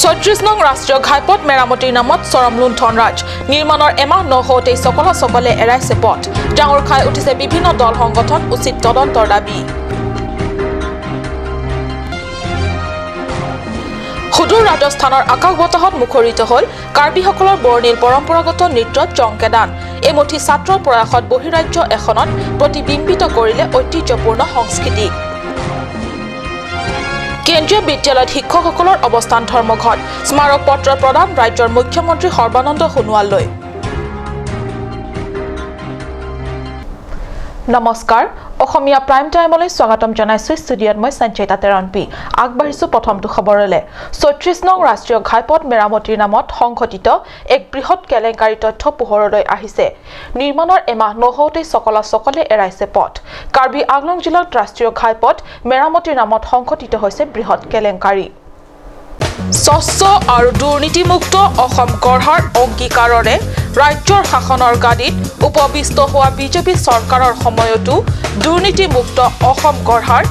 36 নং ৰাষ্ট্ৰীয় ঘাইপথ মেৰামতিৰ নামত চৰম লুণ্ঠনৰাজ। নিৰ্মাণৰ এমাহ নহওঁতেই চকলা চকলে এৰাইছে পথ। ডাঙৰ খাই উঠিছে বিভিন্ন দল সংগঠন, উচিত তদন্তৰ দাবী। সুদূৰ ৰাজস্থানৰ আকাশ বতাহত মুখৰিত হ'ল কাৰ্বিসকলৰ বৰ্ণিল পৰম্পৰাগত নৃত্য চংকেদান। এমুঠি ছাত্ৰৰ প্ৰয়াসত বহিৰাজ্য এখনত প্ৰতিবিম্বিত কৰিলে ঐতিহ্যপূৰ্ণ সংস্কৃতি। কেন্দ্ৰীয় বিদ্যালয়ত শিক্ষকসকলৰ অৱস্থান ধৰ্মঘট। স্মাৰক পত্ৰ প্ৰদান ৰাজ্যৰ মুখ্যমন্ত্ৰী সৰ্বানন্দ সোণোৱাললৈ। নমস্কাৰ, অসমীয়া প্ৰাইম টাইমলৈ স্বাগতম জনাইছো। ষ্টুডিঅ'ত মই সঞ্চয়িতা তেৰণপি। আগবাঢ়িছো প্ৰথমটো খবৰলৈ। 36 নং ৰাষ্ট্ৰীয় ঘাইপথ মেৰামতিৰ নামত সংঘটিত এক বৃহৎ কেলেংকাৰী তথ্য পোহৰলৈ আহিছে। নিৰ্মাণৰ এমাহ নহওঁতেই চকলা চকলে এৰাইছে পথ। কাৰ্বি আংলং জিলাত ৰাষ্ট্ৰীয় ঘাইপথ মেৰামতিৰ নামত সংঘটিত হৈছে বৃহৎ কেলেংকাৰী। স্বচ্ছ আৰু দুৰ্নীতিমুক্ত অসম গঢ়াৰ অংগীকাৰৰে ৰাজ্যৰ শাসনৰ গাদীত উপবিষ্ট হোৱা বিজেপি চৰকাৰৰ সময়তো দুৰ্নীতিমুক্ত অসম গঢ়াৰ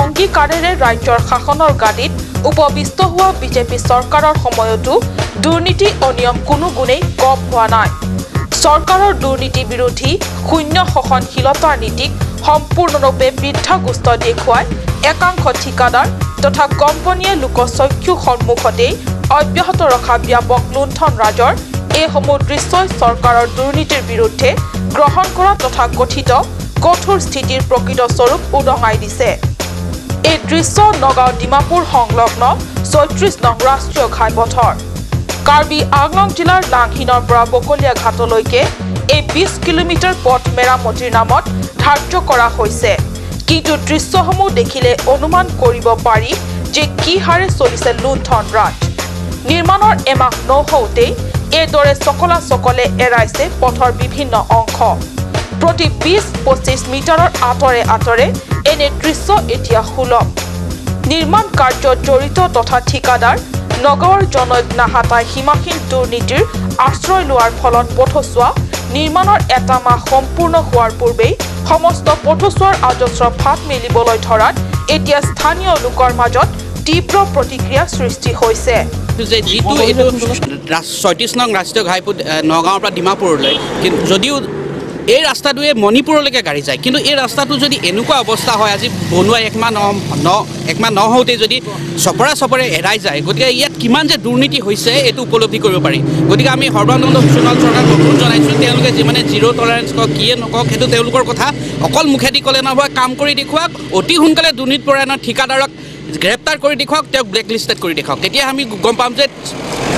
অংগীকাৰেৰে ৰাজ্যৰ শাসনৰ গাদীত উপবিষ্ট হোৱা বিজেপি চৰকাৰৰ সময়তো দুৰ্নীতি অনিয়ম কোনো গুণেই কম হোৱা নাই। চৰকাৰৰ দুৰ্নীতি বিৰোধী শূন্য সহনশীলতাৰ নীতিক সম্পূৰ্ণৰূপে বৃদ্ধাগুস্ত দেখুৱাই একাংশ ঠিকাদাৰ তথা কোম্পানীয়ে লোকচক্ষু সন্মুখতেই অব্যাহত ৰখা ব্যাপক লুণ্ঠন ৰাজৰ এইসমূহ দৃশ্যই চৰকাৰৰ দুৰ্নীতিৰ বিৰুদ্ধে গ্ৰহণ কৰা তথা কথিত কঠোৰ স্থিতিৰ প্ৰকৃত স্বৰূপ উদঙাই দিছে। এই দৃশ্য নগাঁও ডিমাপুৰ সংলগ্ন 36 নং ৰাষ্ট্ৰীয় ঘাইপথৰ। কাৰ্বি আংলং জিলাৰ লাংহিনৰ পৰা বকলীয়া ঘাটলৈকে এই 20 কিলোমিটাৰ পথ মেৰামতিৰ নামত ধাৰ্য কৰা হৈছে। কিন্তু দৃশ্যসমূহ দেখিলে অনুমান কৰিব পাৰি যে কি হাৰে চলিছে লুণ্ঠন ৰাজ। নিৰ্মাণৰ এমাহ নহওঁতেই এইদৰে চকলা চকলে এৰাইছে পথৰ বিভিন্ন অংশ। প্ৰতি 20-25 মিটাৰৰ আঁতৰে আঁতৰে এনে দৃশ্য এতিয়া সুলভ। নিৰ্মাণ কাৰ্যত জড়িত তথা ঠিকাদাৰ নগাঁৱৰ জনৈক নাহাতাই সীমাহীন দুৰ্নীতিৰ আশ্ৰয় লোৱাৰ ফলত পথছোৱা নিৰ্মাণৰ এটা মাহ সম্পূৰ্ণ হোৱাৰ পূৰ্বেই সমস্ত পথছোৱাৰ আজস্ৰ ফাট মেলিবলৈ ধৰাত এতিয়া স্থানীয় লোকৰ মাজত তীব্ৰ প্ৰতিক্ৰিয়া সৃষ্টি হৈছে। যে যিটো এইটো 36 নং ৰাষ্ট্ৰীয় ঘাইপথ নগাঁৱৰ পৰা ডিমাপুৰলৈ, কিন্তু যদিও এই ৰাস্তাটোৱে মণিপুৰলৈকে গাড়ী যায়, কিন্তু এই ৰাস্তাটো যদি এনেকুৱা অৱস্থা হয়, আজি বনোৱা একমাহ নহওঁতেই যদি চপৰা চপৰে এৰাই যায়, গতিকে ইয়াত কিমান যে দুৰ্নীতি হৈছে এইটো উপলব্ধি কৰিব পাৰি। গতিকে আমি সৰ্বানন্দ সোণোৱাল চৰকাৰক অনুৰোধ জনাইছোঁ, তেওঁলোকে যিমানে জিৰ' টলাৰেঞ্চ কওক কিয়ে নকওক সেইটো তেওঁলোকৰ কথা, অকল মুখেদি ক'লে নহ'ব, কাম কৰি দেখুৱাওক। অতি সোনকালে দুৰ্নীতিপৰায়ণ ঠিকাদাৰক গ্ৰেপ্তাৰ কৰি দেখুৱাওক, তেওঁক ব্লেক লিষ্টেড কৰি দেখুৱাওক, তেতিয়া আমি গম পাম যে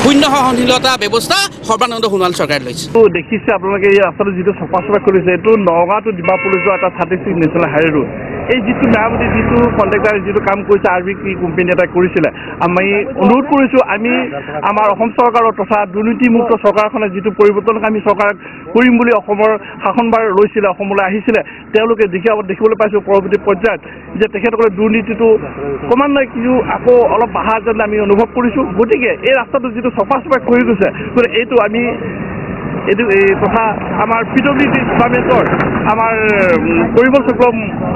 শূন্য সহনশীলতা ব্যৱস্থা সৰ্বানন্দ সোণোৱাল চৰকাৰে লৈছে। দেখিছে আপোনালোকে এই ৰাস্তাটো যিটো চপা চপা কৰিছে, এইটো নগাঁও টু ডিমাপুৰলৈ যোৱা এটা 36 নেশ্যনেল হাইৱে ৰোড। এই যিটো মেৰামতি যিটো কণ্ট্ৰেক্টাৰে যিটো কাম কৰিছে, আৰ বি কি কোম্পানী এটাই কৰিছিলে, আমি অনুৰোধ কৰিছোঁ, আমি আমাৰ অসম চৰকাৰৰ তথা দুৰ্নীতিমুক্ত চৰকাৰখনে যিটো পৰিৱৰ্তনকামী চৰকাৰ কৰিম বুলি অসমৰ শাসনভাৰ লৈছিলে, অসমলৈ আহিছিলে, তেওঁলোকে দেখিবলৈ পাইছোঁ পৰৱৰ্তী পৰ্যায়ত যে তেখেতসকলে দুৰ্নীতিটো ক্ৰমান্বয়ে কিছু আকৌ অলপ বাঢ়া যেন আমি অনুভৱ কৰিছোঁ। গতিকে এই ৰাস্তাটো যিটো চফা চফা কৰি গৈছে, গতিকে এইটো আমি এইটো এই তথা আমাৰ পি ডব্লিউ ডি ডিপাৰ্টমেণ্টৰ আমাৰ পৰিমল শুক্ল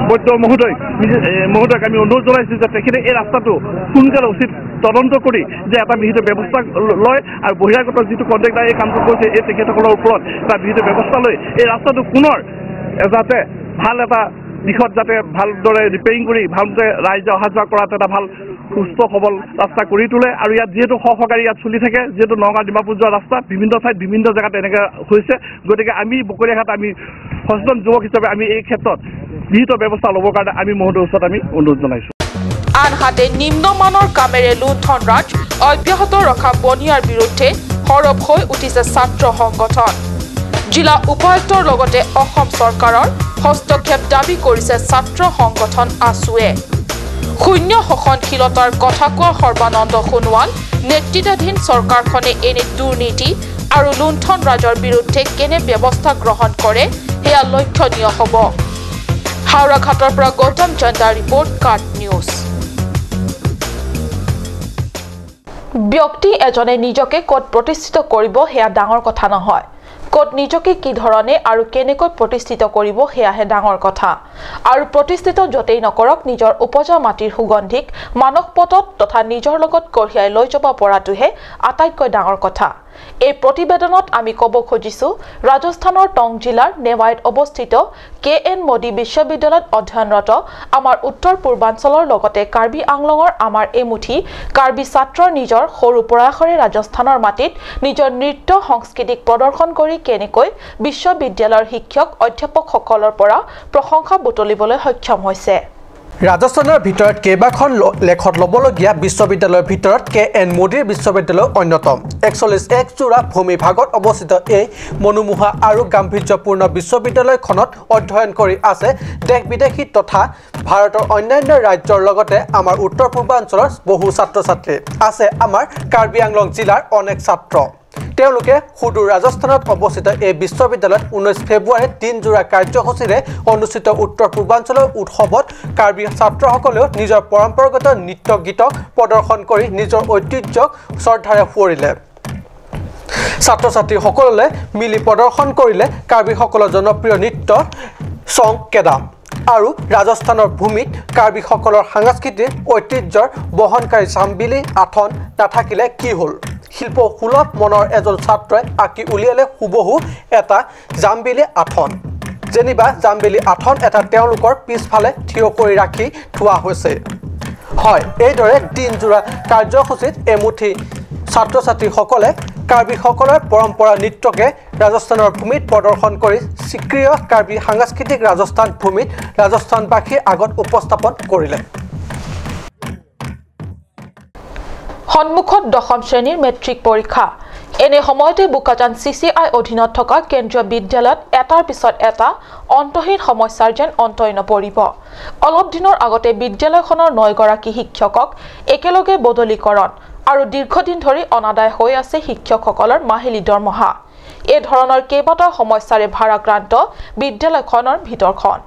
বৈদ্য মহোদয়ক আমি অনুৰোধ জনাইছোঁ যে তেখেতে এই ৰাস্তাটো সোনকালে উচিত তদন্ত কৰি যে এটা বিহিত ব্যৱস্থা লয় আৰু বহিৰাগত যিটো কণ্ট্ৰেক্টাৰ এই কামটো কৰিছে এই তেখেতসকলৰ ওপৰত এটা বিহিত ব্যৱস্থা লৈ এই ৰাস্তাটো পুনৰ যাতে ভাল এটা দিশত যাতে ভালদৰে ৰিপেয়াৰিং কৰি ভালদৰে ৰাইজে অহা যোৱা কৰাত এটা ভাল সুস্থ সবল ৰাস্তা কৰি তোলে। আৰু ইয়াত যিহেতু শ শ গাড়ী ইয়াত চলি থাকে, যিহেতু নগাঁও ডিমাপুৰ যোৱা ৰাস্তা বিভিন্ন ঠাইত বিভিন্ন জেগাত এনেকৈ হৈছে, গতিকে আমি বকলীয়াঘাট আমি সচেতন যুৱক হিচাপে আমি এই ক্ষেত্ৰত বিহিত ব্যৱস্থা ল'বৰ কাৰণে আমি মহোদয়ৰ ওচৰত আমি অনুৰোধ জনাইছোঁ। আনহাতে নিম্নমানৰ কামেৰে লুণ্ঠনৰাজ অব্যাহত ৰখা বনিয়াৰ বিৰুদ্ধে সৰব হৈ উঠিছে ছাত্ৰ সংগঠন। জিলা উপায়ুক্তৰ লগতে অসম চৰকাৰৰ হস্তক্ষেপ দাবী কৰিছে ছাত্ৰ সংগঠন আছুৱে। শূন্য সহনশীলতাৰ কথা কোৱা সৰ্বানন্দ সোণোৱাল নেতৃত্বাধীন চৰকাৰখনে এনে দুৰ্নীতি আৰু লুণ্ঠনৰাজৰ বিৰুদ্ধে কেনে ব্যৱস্থা গ্ৰহণ কৰে সেয়া লক্ষণীয় হ'ব। হাওৰাঘাটৰ পৰা গৌতম চন্দ্ৰাৰ ৰিপৰ্ট, কাট নিউজ। ব্যক্তি এজনে নিজকে ক'ত প্ৰতিষ্ঠিত কৰিব সেয়া ডাঙৰ কথা নহয়, ক'ত নিজকে কি ধৰণে আৰু কেনেকৈ প্ৰতিষ্ঠিত কৰিব সেয়াহে ডাঙৰ কথা। আৰু প্ৰতিষ্ঠিত য'তেই নকৰক নিজৰ উপজা মাটিৰ সুগন্ধিক মানসপটত তথা নিজৰ লগত কঢ়িয়াই লৈ যাব পৰাটোহে আটাইতকৈ ডাঙৰ কথা। এই প্ৰতিবেদনত আমি ক'ব খুজিছোঁ ৰাজস্থানৰ টং জিলাৰ নেৱাইত অৱস্থিত কে এন মোদী বিশ্ববিদ্যালয়ত অধ্যয়নৰত আমাৰ উত্তৰ পূৰ্বাঞ্চলৰ লগতে কাৰ্বি আংলঙৰ আমাৰ এমুঠি কাৰ্বি ছাত্ৰৰ নিজৰ সৰু প্ৰয়াসৰে ৰাজস্থানৰ মাটিত নিজৰ নৃত্য সংস্কৃতিক প্ৰদৰ্শন কৰি কেনেকৈ বিশ্ববিদ্যালয়ৰ শিক্ষক অধ্যাপকসকলৰ পৰা প্ৰশংসা বুটলিবলৈ সক্ষম হৈছে। ৰাজস্থানৰ ভিতৰত কেইবাখন লেখত ল'বলগীয়া বিশ্ববিদ্যালয়ৰ ভিতৰত কে এন মোদীৰ বিশ্ববিদ্যালয় অন্যতম। 41 একজোৰা ভূমিভাগত অৱস্থিত এই মনোমোহা আৰু গাম্ভীৰ্যপূৰ্ণ বিশ্ববিদ্যালয়খনত অধ্যয়ন কৰি আছে দেশ বিদেশী তথা ভাৰতৰ অন্যান্য ৰাজ্যৰ লগতে আমাৰ উত্তৰ পূৰ্বাঞ্চলৰ বহু ছাত্ৰ ছাত্ৰী আছে। আমাৰ কাৰ্বি আংলং জিলাৰ অনেক ছাত্ৰ তেওঁলোকে সুদূৰ ৰাজস্থানত অৱস্থিত এই বিশ্ববিদ্যালয়ত 19 ফেব্ৰুৱাৰীত দিনজোৰা কাৰ্যসূচীৰে অনুষ্ঠিত উত্তৰ পূৰ্বাঞ্চলৰ উৎসৱত কাৰ্বি ছাত্ৰসকলেও নিজৰ পৰম্পৰাগত নৃত্য গীতক প্ৰদৰ্শন কৰি নিজৰ ঐতিহ্যক শ্ৰদ্ধাৰে সোঁৱৰিলে। ছাত্ৰ ছাত্ৰীসকলে মিলি প্ৰদৰ্শন কৰিলে কাৰ্বিসকলৰ জনপ্ৰিয় নৃত্য চং কেদাম আৰু ৰাজস্থানৰ ভূমিত কাৰ্বিসকলৰ সাংস্কৃতিক ঐতিহ্যৰ বহনকাৰী জাম্বিলি আথন নাথাকিলে কি হ'ল। শিল্প সুলভ মনৰ এজন ছাত্ৰই আঁকি উলিয়ালে হুবহু এটা জাম্বিলি আথন। যেনিবা জাম্বিলি আথন এটা তেওঁলোকৰ পিছফালে থিয় কৰি ৰাখি থোৱা হৈছে। হয়, এইদৰে দিনজোৰা কাৰ্যসূচীত এমুঠি ছাত্ৰ ছাত্ৰীসকলে কাৰ্বিসকলৰ পৰম্পৰা নৃত্যকে ৰাজস্থানৰ ভূমিত প্ৰদৰ্শন কৰি স্বীকৃত কাৰ্বি সাংস্কৃতিক ৰাজস্থান ভূমিত ৰাজস্থানবাসীৰ আগত উপস্থাপন কৰিলে। সন্মুখত দশম শ্ৰেণীৰ মেট্ৰিক পৰীক্ষা। এনে সময়তে বোকাজান CCI অধীনত থকা কেন্দ্ৰীয় বিদ্যালয়ত এটাৰ পিছত এটা অন্তহীন সমস্যাৰ যেন অন্তই নপৰিব। অলপ দিনৰ আগতে বিদ্যালয়খনৰ 9গৰাকী শিক্ষকক একেলগে বদলিকৰণ আৰু দীৰ্ঘদিন ধৰি অনাদায় হৈ আছে শিক্ষকসকলৰ মাহিলী দৰমহা। এই ধৰণৰ কেইবাটাও সমস্যাৰে ভাৰাক্ৰান্ত বিদ্যালয়খনৰ ভিতৰখন।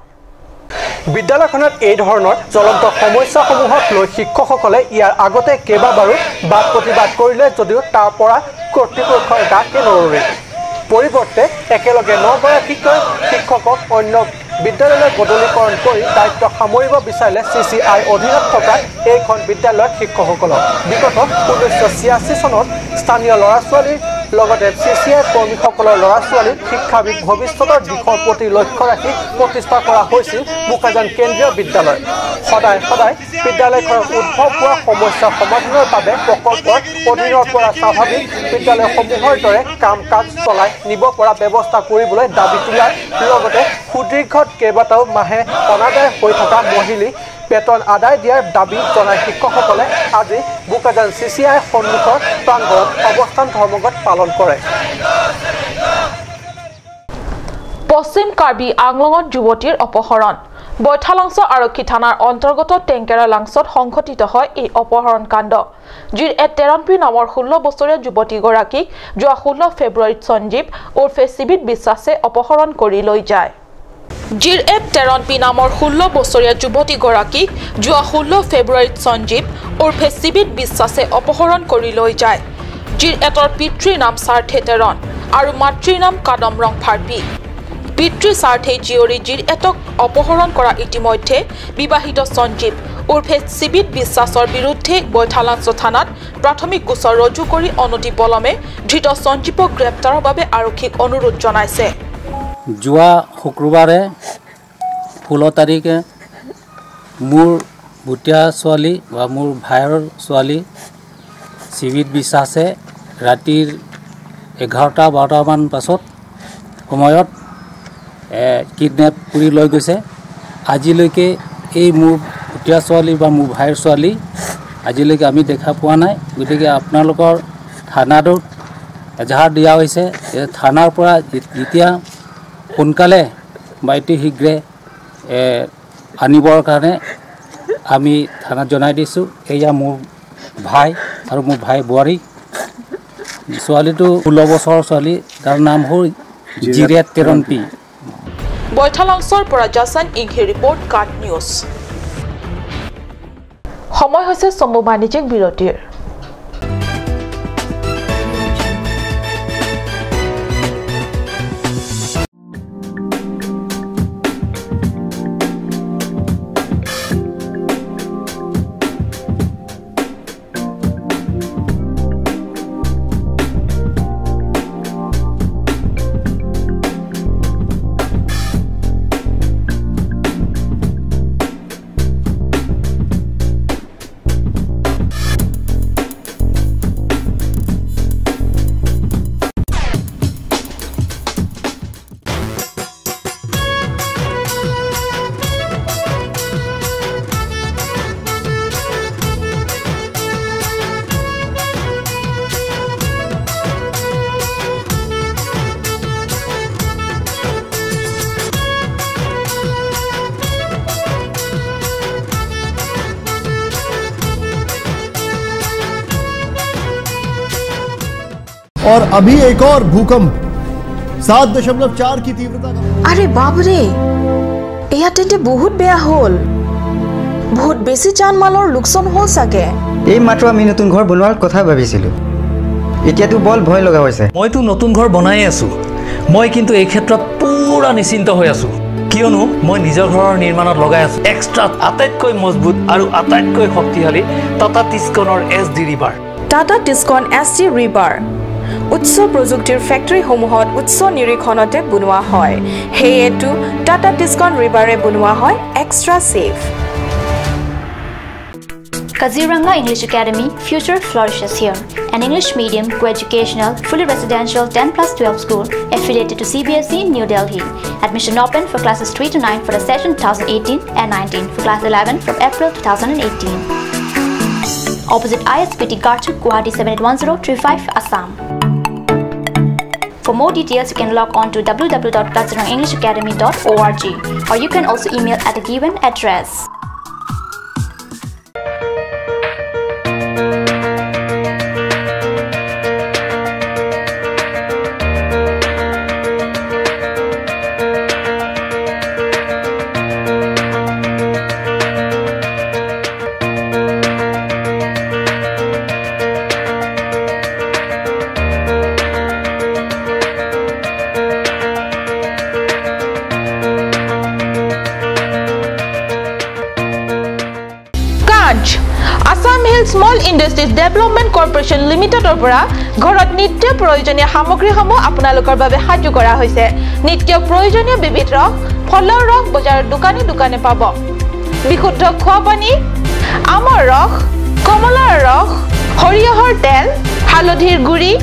বিদ্যালয়খনত এই ধৰণৰ জ্বলন্ত সমস্যাসমূহক লৈ শিক্ষকসকলে ইয়াৰ আগতে কেইবাবাৰো বাদ প্ৰতিবাদ কৰিলে যদিও তাৰ পৰা কৰ্তৃপক্ষৰ গাকে নৰৰে। পৰিৱৰ্তে একেলগে 9গৰাকীকৈ শিক্ষকক অন্য বিদ্যালয়লৈ বদলিকৰণ কৰি দায়িত্ব সামৰিব বিচাৰিলে CCI অধীনত থকা এইখন বিদ্যালয়ৰ শিক্ষকসকলক। বিগত 1986 চনত স্থানীয় ল'ৰা ছোৱালীৰ লগতে CCI কৰ্মীসকলৰ ল'ৰা ছোৱালীৰ শিক্ষাবিদ ভৱিষ্যতৰ দিশৰ প্ৰতি লক্ষ্য ৰাখি প্ৰতিষ্ঠা কৰা হৈছিল বোকাজান কেন্দ্ৰীয় বিদ্যালয়। সদায় সদায় বিদ্যালয়খনৰ উদ্ভৱ হোৱা সমস্যা সমাধানৰ বাবে প্ৰকল্পৰ অধীনৰ পৰা স্বাভাৱিক বিদ্যালয়সমূহৰ দৰে কাম কাজ চলাই নিব পৰা ব্যৱস্থা কৰিবলৈ দাবী তোলাৰ লগতে সুদীৰ্ঘ কেইবাটাও মাহে অনাদায় হৈ থকা মহিলী বেতন আদায় দিয়াৰ দাবী জনাই শিক্ষকসকলে আজি বোকাজান CCI সন্মুখৰ প্ৰাংগণত অৱস্থান ধৰ্মঘট পালন কৰে। পশ্চিম কাৰ্বি আংলঙত যুৱতীৰ অপহৰণ। বৈঠালাংছ আৰক্ষী থানাৰ অন্তৰ্গত টেংকেৰা লাংছত সংঘটিত হয় এই অপহৰণ কাণ্ড। জিৰ এ তেৰণপি নামৰ 16 বছৰীয়া যুৱতীগৰাকীক যোৱা 16 ফেব্ৰুৱাৰীত সঞ্জীৱ ওৰফে শিবিত বিশ্বাসে অপহৰণ কৰি লৈ যায়। জিৰ এ তেৰণপি নামৰ 16 বছৰীয়া যুৱতীগৰাকীক যোৱা 16 ফেব্ৰুৱাৰীত সঞ্জীৱ ওৰফে শিবিত বিশ্বাসে অপহৰণ কৰি লৈ যায়। জিৰ এটৰ পিতৃৰ নাম সাৰ্থে তেৰণ আৰু মাতৃৰ নাম কাদমৰং ফাৰ্পি। পিতৃ সাৰ্থে জীয়ৰী জিৰ এটক অপহৰণ কৰা ইতিমধ্যে বিবাহিত সঞ্জীৱ ওৰফে শিবিত বিশ্বাসৰ বিৰুদ্ধে বৈঠালাংছ থানাত প্ৰাথমিক গোচৰ ৰুজু কৰি অনতিপলমে ধৃত সঞ্জীৱক গ্ৰেপ্তাৰৰ বাবে আৰক্ষীক অনুৰোধ জনাইছে। যোৱা শুক্ৰবাৰে 16 তাৰিখে মোৰ ভুটীয়া ছোৱালী বা মোৰ ভাইৰ ছোৱালী শিবিত বিশ্বাসে ৰাতিৰ 11টা-12টামান পাছত সময়ত কিডনেপ কৰি লৈ গৈছে। আজিলৈকে এই মোৰ ভুটীয়া ছোৱালী বা মোৰ ভাইৰ ছোৱালী আজিলৈকে আমি দেখা পোৱা নাই। গতিকে আপোনালোকৰ থানাটোত এজাহাৰ দিয়া হৈছে। থানাৰ পৰা যেতিয়া সোনকালে বা অতি শীঘ্ৰে আনিবৰ কাৰণে আমি থানাত জনাই দিছোঁ। এয়া মোৰ ভাই আৰু মোৰ ভাই বোৱাৰী। ছোৱালীটো 16 বছৰৰ ছোৱালী, তাৰ নাম হ'ল জিৰিয়াত তেৰণপি। বৈঠালাংছৰ পৰা জাছান ইংহি ৰিপৰ্ট, কাট নিউজ। সময় হৈছে চমু বাণিজ্যিক বিৰতিৰ। और अभी एक और भूकंप 7.4 की तीव्रता का। আৰে বাপৰে, এয়া তেন্তে বহুত বেয়া হ'ল। বহুত বেছি জান মালৰ লোকচান হ'ল চাগে। এই মাত্ৰ আমি নতুন ঘৰ বনোৱাৰ কথা ভাবিছিলোঁ, এতিয়াতো বৰ ভয় লগা হৈছে। মইতো নতুন ঘৰ বনাই আছোঁ। মই কিন্তু এই ক্ষেত্ৰত পুৰা নিশ্চিন্ত হৈ আছোঁ, কিয়নো মই নিজৰ ঘৰৰ নিৰ্মাণত লগাই আছোঁ এক্সট্ৰা আটাইতকৈ মজবুত আৰু আটাইতকৈ শক্তিশালী টাটা টিস্কনৰ S D rebar. Tata Tiscon S D rebar উচ্চ প্ৰযুক্তিৰ ফেক্টৰীসমূহত উচ্চ নিৰীক্ষণতে বনোৱা হয়। সেয়েতো টাটা টিস্কন ৰিবাৰে বনোৱা হয় extra safe. Kaziranga English Academy, future flourishes here. An English medium, co-educational, fully residential 10 plus 12 school affiliated to CBSE, New Delhi. Admission open for classes 3 to 9 for the session 2018 and 19, for class 11 from April 2018. Opposite ISBT Garchuk, Guwahati 781035, Assam. For more details, you can log on to www.kazirangaenglishacademy.org or you can also email at the given address. Assam hill small industries development corporation লিমিটেডৰ পৰা ঘৰত নিত্য প্ৰয়োজনীয় সামগ্ৰীসমূহ আপোনালোকৰ বাবে সাজু কৰা হৈছে। নিত্য প্ৰয়োজনীয় বিবিধ ৰস, ফলৰ ৰস বজাৰৰ দোকানে দোকানে পাব। বিশুদ্ধ খোৱা পানী, আমৰ ৰস, কমলাৰ ৰস, সৰিয়হৰ তেল, হালধিৰ গুড়ি,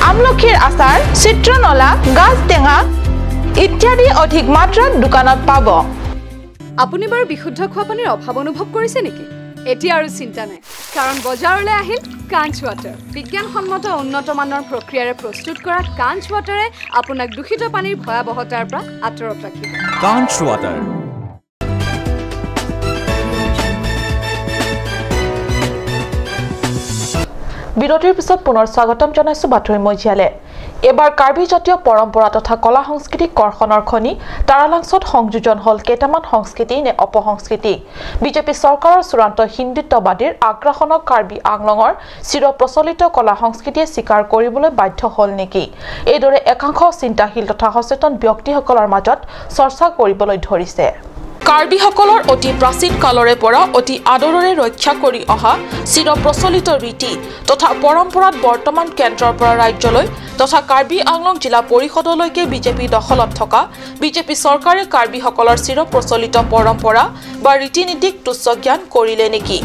আমলখিৰ আচাৰ, চিত্ৰনলা, গাজ টেঙা ইত্যাদি অধিক মাত্ৰাত দোকানত পাব। আপুনি বাৰু বিশুদ্ধ খোৱা পানীৰ অভাৱ অনুভৱ কৰিছে নেকি? এতিয়া আৰু চিন্তা নাই, কাৰণ বজাৰলৈ আহিল কাঞ্চ ৱাটাৰ। বিজ্ঞানসন্মত উন্নত মানৰ প্ৰক্ৰিয়াৰে প্ৰস্তুত কৰা কাঞ্চ ৱাটাৰে আপোনাক দূষিত পানীৰ ভয়াৱহতাৰ পৰা আঁতৰত ৰাখিব। কাঞ্চ ৱাটাৰ। বিৰতিৰ পিছত পুনৰ স্বাগতম জনাইছো বাতৰি মজিয়ালে। এবাৰ কাৰ্বি জাতীয় পৰম্পৰা তথা কলা সংস্কৃতিক কৰ্ষণৰ খনি তাৰালাংছত সংযোজন হ'ল কেইটামান সংস্কৃতি নে অপসংস্কৃতি। বিজেপি চৰকাৰৰ চূড়ান্ত হিন্দুত্ববাদীৰ আগ্ৰাসনক কাৰ্বি আংলঙৰ চিৰ প্ৰচলিত কলা সংস্কৃতিয়ে স্বীকাৰ কৰিবলৈ বাধ্য হ'ল নেকি, এইদৰে একাংশ চিন্তাশীল তথা সচেতন ব্যক্তিসকলৰ মাজত চৰ্চা কৰিবলৈ ধৰিছে। কাৰ্বিসকলৰ অতি প্ৰাচীন কালৰে পৰা অতি আদৰেৰে ৰক্ষা কৰি অহা চিৰ প্ৰচলিত ৰীতি তথা পৰম্পৰাত বৰ্তমান কেন্দ্ৰৰ পৰা ৰাজ্যলৈ তথা কাৰ্বি আংলং জিলা পৰিষদলৈকে বিজেপি দখলত থকা বিজেপি চৰকাৰে কাৰ্বিসকলৰ চিৰ প্ৰচলিত পৰম্পৰা বা ৰীতি নীতিক তুচ্ছ জ্ঞান কৰিলে নেকি?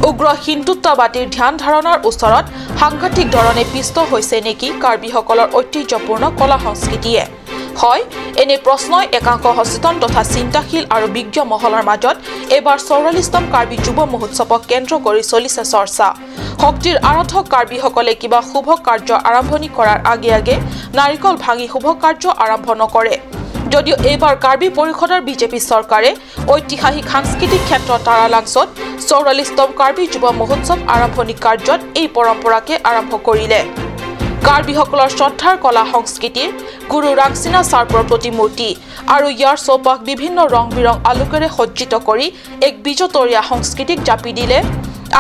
উগ্ৰ হিন্দুত্ববাদীৰ ধ্যান ধাৰণাৰ ওচৰত সাংঘাতিক ধৰণে পিষ্ট হৈছে নেকি কাৰ্বিসকলৰ ঐতিহ্যপূৰ্ণ কলা সংস্কৃতিয়ে? হয়, এনে প্ৰশ্নই একাংশ সচেতন তথা চিন্তাশীল আৰু বিজ্ঞ মহলৰ মাজত এইবাৰ 44তম কাৰ্বি যুৱ মহোৎসৱক কেন্দ্ৰ কৰি চলিছে চৰ্চা। শক্তিৰ আৰাধক কাৰ্বিসকলে কিবা শুভ কাৰ্য আৰম্ভণি কৰাৰ আগে আগে নাৰিকল ভাঙি শুভ কাৰ্য আৰম্ভ নকৰে যদিও এইবাৰ কাৰ্বি পৰিষদৰ বিজেপি চৰকাৰে ঐতিহাসিক সাংস্কৃতিক ক্ষেত্ৰ তাৰালাংছত 44তম কাৰ্বি যুৱ মহোৎসৱ আৰম্ভণি কাৰ্যত এই পৰম্পৰাকে আৰম্ভ কৰিলে। কাৰ্বিসকলৰ শ্ৰদ্ধাৰ কলা সংস্কৃতিৰ গুৰু ৰাংচিনা চাৰ্পৰ প্ৰতিমূৰ্তি আৰু ইয়াৰ চৌপাশ বিভিন্ন ৰং বিৰং আলোকেৰে সজ্জিত কৰি এক বিজতৰীয়া সংস্কৃতিক জাপি দিলে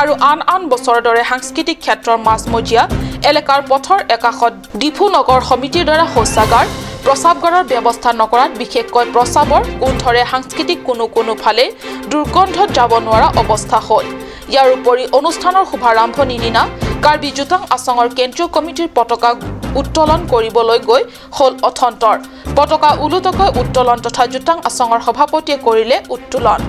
আৰু আন আন বছৰৰ দৰে সাংস্কৃতিক ক্ষেত্ৰৰ মাজমজিয়া এলেকাৰ পথৰ একাষত ডিফু নগৰ সমিতিৰ দ্বাৰা শৌচাগাৰ প্ৰস্ৰাৱগাৰৰ ব্যৱস্থা নকৰাত বিশেষকৈ প্ৰস্ৰাৱৰ গোন্ধৰে সাংস্কৃতিক কোনো কোনো ফালে দুৰ্গন্ধত যাব নোৱাৰা অৱস্থা হ'ল। ইয়াৰ উপৰি অনুষ্ঠানৰ শুভাৰম্ভণিৰ দিনা কাৰ্বি জোতাং আছঙৰ কেন্দ্ৰীয় কমিটিৰ পতাকা উত্তোলন কৰিবলৈ গৈ হ'ল অথন্তৰ। পতাকা ওলোটাকৈ উত্তোলন তথা জোতাং আছঙৰ সভাপতিয়ে কৰিলে উত্তোলন।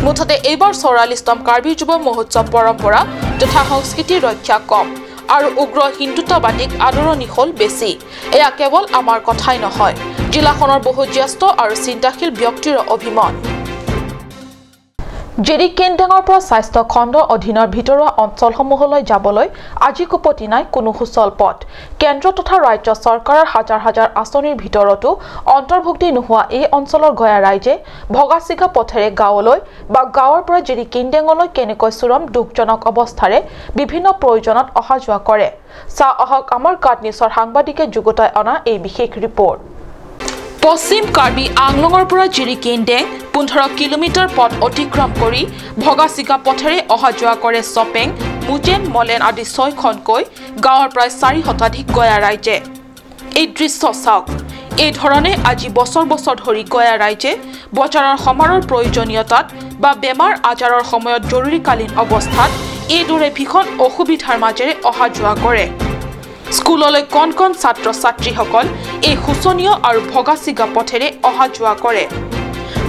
মুঠতে এইবাৰ 44তম কাৰ্বি যুৱ মহোৎসৱ পৰম্পৰা তথা সংস্কৃতিৰ ৰক্ষা কম আৰু উগ্ৰ হিন্দুত্ববাদীক আদৰণি হ'ল বেছি। এয়া কেৱল আমাৰ কথাই নহয়, জিলাখনৰ বহু জ্যেষ্ঠ আৰু চিন্তাশীল ব্যক্তিৰ অভিমত। জিৰিকেনডেঙৰ পৰা স্বাস্থ্য খণ্ডৰ অধীনৰ ভিতৰুৱা অঞ্চলসমূহলৈ যাবলৈ আজিকোপতি নাই কোনো সুচল পথ। কেন্দ্ৰ তথা ৰাজ্য চৰকাৰৰ হাজাৰ হাজাৰ আঁচনিৰ ভিতৰতো অন্তৰ্ভুক্তি নোহোৱা এই অঞ্চলৰ গয়া ৰাইজে ভগাচিগা পথেৰে গাঁৱলৈ বা গাঁৱৰ পৰা জিৰিকেনডেঙলৈ কেনেকৈ চৰম দুখজনক অৱস্থাৰে বিভিন্ন প্ৰয়োজনত অহা যোৱা কৰে। চাওঁ আহক আমাৰ কাট নিউজৰ সাংবাদিকে যুগুতাই অনা এই বিশেষ ৰিপৰ্ট। পশ্চিম কাৰ্বি আংলঙৰ পৰা জিৰিকেনডেং 15 কিলোমিটাৰ পথ অতিক্ৰম কৰি ভগাচিগা পথেৰে অহা যোৱা কৰে চপেং, মুজেন, মলেন আদি 6খনকৈ গাঁৱৰ প্ৰায় 4 শতাধিক গয়া ৰাইজে। এই দৃশ্য চাওক। এই ধৰণে আজি বছৰ বছৰ ধৰি গয়া ৰাইজে বজাৰৰ সমাৰৰ প্ৰয়োজনীয়তাত বা বেমাৰ আজাৰৰ সময়ত জৰুৰীকালীন অৱস্থাত এইদৰে ভীষণ অসুবিধাৰ মাজেৰে অহা যোৱা কৰে। স্কুললৈ কণ কণ ছাত্ৰ ছাত্ৰীসকল এই শোচনীয় আৰু ভগাচিগা পথেৰে অহা যোৱা কৰে।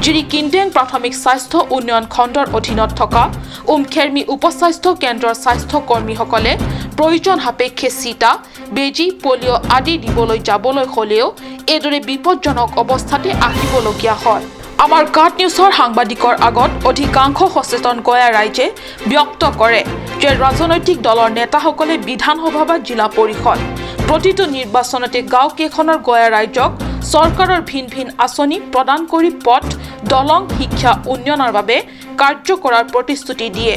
জিৰিকিনডেং প্ৰাথমিক স্বাস্থ্য উন্নয়ন খণ্ডৰ অধীনত থকা উমখেৰমি উপস্বাস্থ্য কেন্দ্ৰৰ স্বাস্থ্যকৰ্মীসকলে প্ৰয়োজন সাপেক্ষে চিটা, বেজী, পলিঅ' আদি দিবলৈ যাবলৈ হ'লেও এইদৰে বিপদজনক অৱস্থাতে আহিবলগীয়া হয়। আমাৰ কাট নিউজৰ সাংবাদিকৰ আগত অধিকাংশ সচেতন গয়া ৰাইজে ব্যক্ত কৰে যে ৰাজনৈতিক দলৰ নেতাসকলে বিধানসভা বা জিলা পৰিষদ প্ৰতিটো নিৰ্বাচনতে গাঁওকেইখনৰ গয়া ৰাইজক চৰকাৰৰ ভিন ভিন আঁচনি প্ৰদান কৰি পথ, দলং, শিক্ষা উন্নয়নৰ বাবে কাৰ্য কৰাৰ প্ৰতিশ্ৰুতি দিয়ে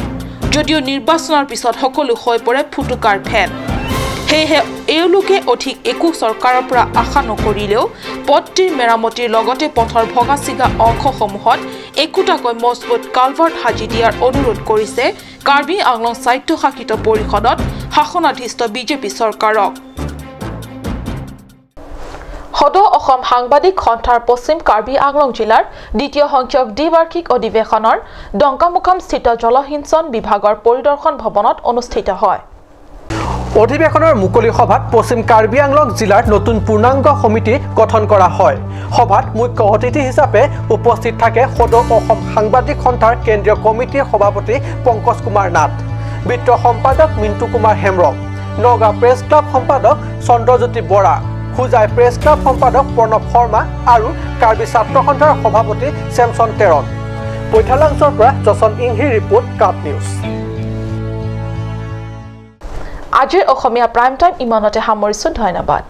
যদিও নিৰ্বাচনৰ পিছত সকলো হৈ পৰে ফুটুকাৰ ফেন। সেয়েহে এওঁলোকে অধিক একো চৰকাৰৰ পৰা আশা নকৰিলেও পথটিৰ মেৰামতিৰ লগতে পথৰ ভগাচিগা অংশসমূহত একোটাকৈ মজবুত কালভাৰ্ট সাজি দিয়াৰ অনুৰোধ কৰিছে কাৰ্বি আংলং স্বায়ত্তশাসিত পৰিষদত শাসনাধীষ্ঠ বিজেপি চৰকাৰক। সদৌ অসম সাংবাদিক সন্থাৰ পশ্চিম কাৰ্বি আংলং জিলাৰ দ্বিতীয় সংখ্যক দ্বিবাৰ্ষিক অধিৱেশনৰ ডংকামুকামস্থিত জলসিঞ্চন বিভাগৰ পৰিদৰ্শন ভৱনত অনুষ্ঠিত হয়। অধিৱেশনৰ মুকলি সভাত পশ্চিম কাৰ্বি আংলং জিলাৰ নতুন পূৰ্ণাংগ সমিতি গঠন কৰা হয়। সভাত মুখ্য অতিথি হিচাপে উপস্থিত থাকে সদৌ অসম সাংবাদিক সন্থাৰ কেন্দ্ৰীয় কমিটিৰ সভাপতি পংকজ কুমাৰ নাথ, বিত্ত সম্পাদক মিণ্টু কুমাৰ হেমৰম, নগাঁও প্ৰেছ ক্লাব সম্পাদক চন্দ্ৰজ্যোতি বৰা, হোজাই প্ৰেছ ক্লাব সম্পাদক প্ৰণৱ শৰ্মা আৰু কাৰ্বি ছাত্ৰ সন্থাৰ সভাপতি চেমছন টেৰন। পৈঠালাংছৰ পৰা যশন ইংহিৰ ৰিপৰ্ট, কাট নিউজ। আজিৰ অসমীয়া প্ৰাইম টাইম ইমানতে সামৰিছোঁ। ধন্যবাদ।